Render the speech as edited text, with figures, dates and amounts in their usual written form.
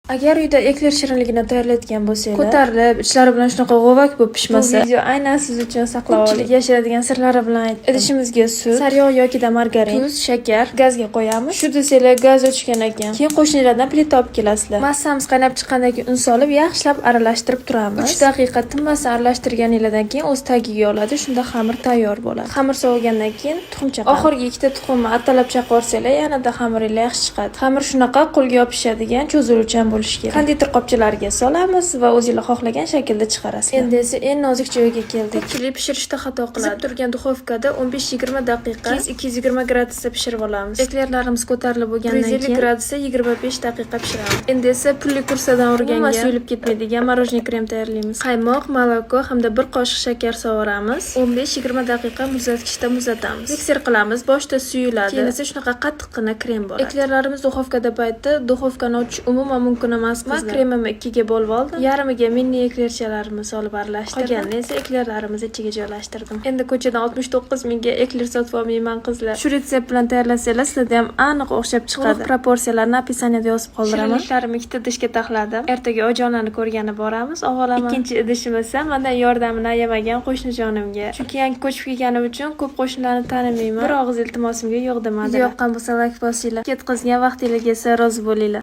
Agar uyda ekler shirinligini tayyorlayotgan bo'lsanglar, ko'tarilib, ichlari bilan shunaqa g'ovak bo'lib pishmasa, bu video aynan siz uchun, saqlab oling. Ko'pchilik yashiradigan sirlari bilan aytdim. Idishimizga sut, sariyog' yokida margarin, tuz, shakar, gazga qo'yamiz. Shu desanglar, gaz o'chgan ekan. Keyin qo'shnilardan plita olib kelasizlar. Massamiz qaynab chiqqandan keyin un solib, yaxshilab aralashtirib turamiz. 3 daqiqa tinmasdan aralashtirganinglardan keyin o'z tagiga oladi. Shunda xamir tayyor bo'ladi. Xamir sovigandan keyin tuxum chaqamiz. Oxirgi ikkita tuxumni ertalab chaqib yuborsanglar, yanada xamiringlar yaxshi chiqadi. Xamir shunaqa qo'lga yopishadigan, cho'ziluvchan bo'lishi kerak. Konditer qopchalariga solamiz va o'zinglar xohlagan shaklda chiqarasizlar. Endi esa eng nozik joyiga keldik. Ko'pchilik pishirishda xato qiladi. Qizib turgan duxovkada 15-20 daqiqa 220 gradusda pishirib olamiz. Eklerlarimiz ko'tarilib bo'lgandan keyin 150 gradusda 25 daqiqa pishiramiz. Endi esa pulli kursadan urganga umuman suyulib ketmaydigan мороженое krem tayyorlaymiz. Qaymoq, молоко hamda bir qoshiq shakar sovuramiz. 15-20 daqiqa muzlatgichda muzlatamiz. Mikser qilamiz. Boshida suyuladi. Keyin esa shunaqa qattiqqina krem bo'ladi. Eklerlarimiz duxovkada payti duxovkani ochish umuman mumkin emas, qizlar. Man kremimni ikkiga bo'lib oldim. Yarmiga mini eklerchalarimni solib aralashtirdim. Qolganini esa eklerlarimiz ichiga joylashtirdim. Endi ko'chadan 69 mingga ekler sotib olmayman, qizlar. Shu retsept bilan tayyorlasanglar, sizlarda ham aniq o'xshab chiqadi. To'liq proporsiyalarni описание da yozib qoldiraman. Shirinliklarimni ikkita idishga taxladim. Ertaga ojonlarni ko'rgani boramiz, olib. Ikkinchi idishim esa mendan yordamini ayamagan qo'shnijonimga. Chunki yangi ko'chib kelganim uchun ko'p qo'shnilarni tanimayman. Bir og'iz iltimosimga yo'q demadilar. Video yoqqan bo'lsa, layk bosinglar. Ketkazgan vaqtinglarga esa rozi bo'linglar.